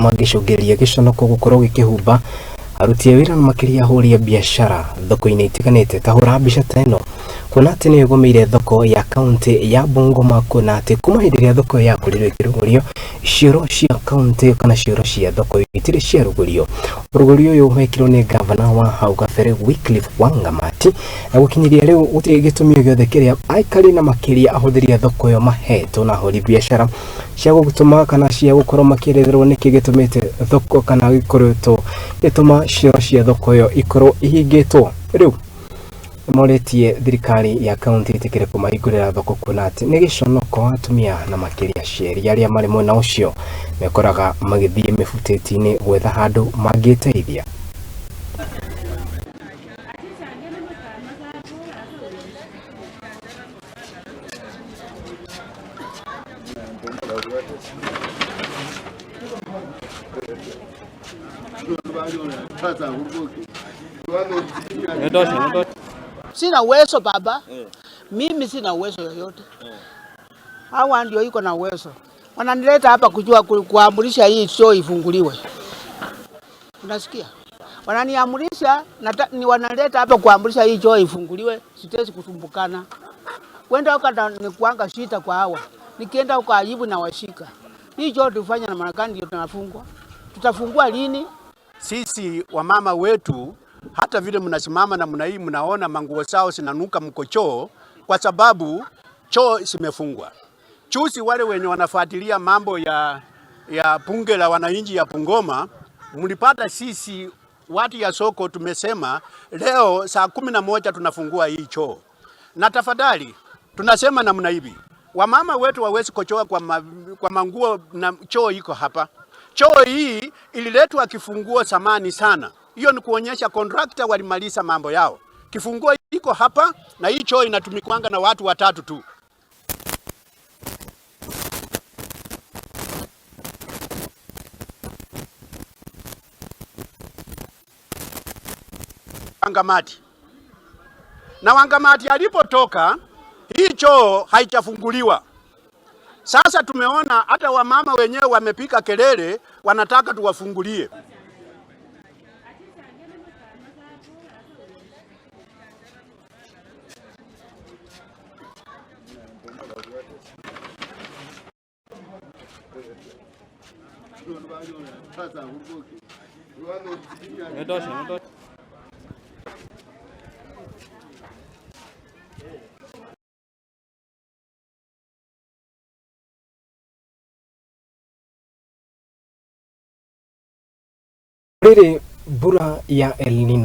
mangĩcũngĩrĩria gĩconoko gũkorwo gĩkĩhumba aruti a wĩra na makĩria ahũri a biacara thoko-inĩ itiganĩte. Ta hũra mbica ta ĩno kuona atĩ nĩ ĩgũmĩire thoko ya kaunti ya Bungoma, kuona atĩ kuma hĩndĩ ĩrĩa thoko ĩyo yakorirwo ĩkĩrugũrio, cioro cia kaunti kana cioro cia thoko ĩyo itirĩ ciarugũrio. Ũrugũri ũyũ wekirwo nĩ gavana wa hau kabere Wycliffe Wangamati, na gũkinyĩria rĩu gũtirĩ gĩtũmi o gĩothe kĩrĩa aikari na makĩria ahũthĩri a thoko ĩyo mahetwo na ahũri biacara cia gũtũma kana cia gũkorwo makĩeretherwo nĩkĩ gĩtũmĩte thoko kana gĩkoretwo gĩtũma cioro cia thoko ĩyo ikorwo ihingĩtwo. Rĩu nĩmorĩtie thirikari ya kaunti ĩtĩkĩre kũmahingũrĩra thoko, kuona atĩ nĩ gĩconoko atumia na makĩria aciari arĩa marĩ mwena ũcio mekoraga magĩthiĩ mĩbutĩti-inĩ gwetha handũ mangĩteithia. Sina uwezo baba, mimi sina uwezo yoyote. Hawa ndio iko na uwezo, wananileta hapa kujua kuamrisha hii choo ifunguliwe. Unasikia? Wananiamrisha ni wanaleta hapa kuamrisha hii choo ifunguliwe, sitezi kusumbukana. Kwenda huko ni kuanga shita kwa hawa, nikienda huko aibu na washika. Hii choo tufanya na maana gani ndio tunafungwa? Tutafungua lini? Sisi wamama wetu hata vile mnasimama namna hii, mnaona manguo zao zinanuka mkochoo kwa sababu choo zimefungwa. Chusi wale wenye wanafuatilia mambo ya bunge la wananchi ya Bungoma, mlipata sisi watu ya soko tumesema leo saa 11 tunafungua hii choo, na tafadhali tunasema namna hivi, wamama wetu wawezi kochoa kwa manguo na choo iko hapa. Choo hii ililetwa kifunguo samani sana. Hiyo ni kuonyesha contractor walimaliza mambo yao. Kifunguo iko hapa na hii choo inatumikwanga na watu watatu tu. Wangamati. Na Wangamati alipotoka hii choo haijafunguliwa. Sasa tumeona hata wamama wenyewe wamepika kelele, wanataka tuwafungulie. Rĩrĩ mbura ya El Nino.